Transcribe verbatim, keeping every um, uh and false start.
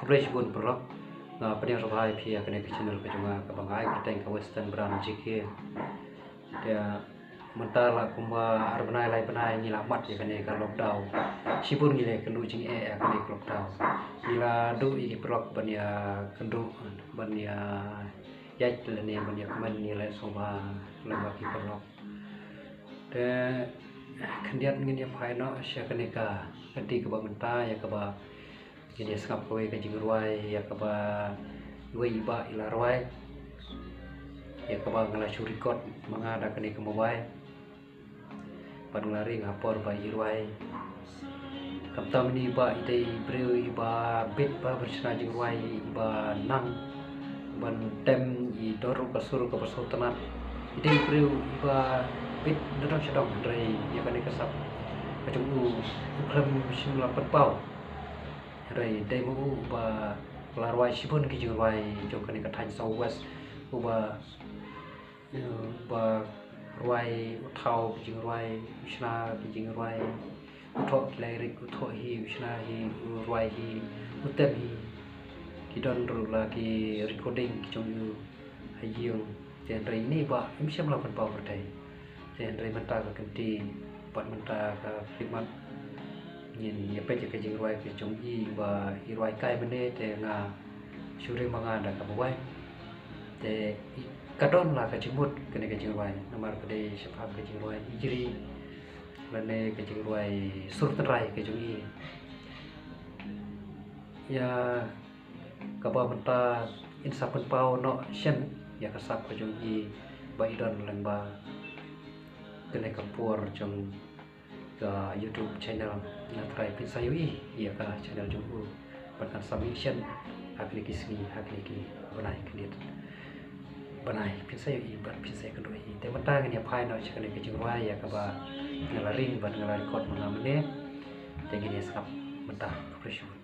Khublei shibun paralok. Nga pdiang sngewbha ïa phi ïa kane ka channel ka jong nga kaba nga ai kyrteng ka Western Brand G K. Te mynta la kumba ar bnai lai bnai ngi la mat ïa kane ka lockdown. Shibun ngi la ïakynduh jingeh ïa kane ka lockdown. Ngi la duh ïa ki paralok ban ïakynduh, ban ïa ïaid lane ban ïakmen, ngi la sngewbha lyngba ki paralok. Te khyndiat ngin ïa phai noh sha kane ka kti kaba mynta ïa kaba ngin ïa sngap kawei ka jingrwai ïa kaba iwei i bah i la rwai, ïa kaba nga la shu record ma nga da kane ka mobile. Bad nga la ring ha por ba i rwai. Khamtam ine i bah i dei i briew iba bit bha ban shna jingrwai, iba nang ban tem, i don ruh ka sur kaba sngewtynnat. I dei i briew iba bit nadong shadong, hynrei ïa kane ka sap ka jong u, u khlem shym la pynpaw. Hynrei dei ma u uba la rwai shibun ki jingrwai jong kane ka thaiñ South West, uba, eh, uba rwai, u thaw ki jingrwai, u shna ki jingrwai, u thoh ki lyric, u thoh hi, u shna hi, u rwai hi, u tem hi. Ki don ruh la ki recording ki jong u ha ïing. Te hynrei ine i bah im shym la pynpaw pyrthei. Te hynrei mynta ka kynti bad mynta ka khlieh mat ngin ïa peit ïa ka jingrwai ka jong i ba i rwai kai mynne, te nga shu ring ma nga da kaba wai. Te i, ka don la ka jingmut kane ka jingrwai namar ka dei shaphang ka jingrwai ijri lane ka jingrwai sur tynrai ka jong i. Ïa kaba mynta in sa pynpaw noh shen ïa ka sap ka jong i ba i don lyngba kane ka por jong ka YouTube channel. Nga trai phin sa ïohi ïa ka channel jong u bad kan sa mih shen ha kine ki sngi, ha kine ki bnai, kine bnai phin sa ïohi bad phin sa ïakynduh hi. Te mynta ngin ïa phai noh sha kane ka jingrwai ïa kaba nga la ring bad nga la record ma nga mynne. Te ngin ïa sngap mynta. Khublei shibun.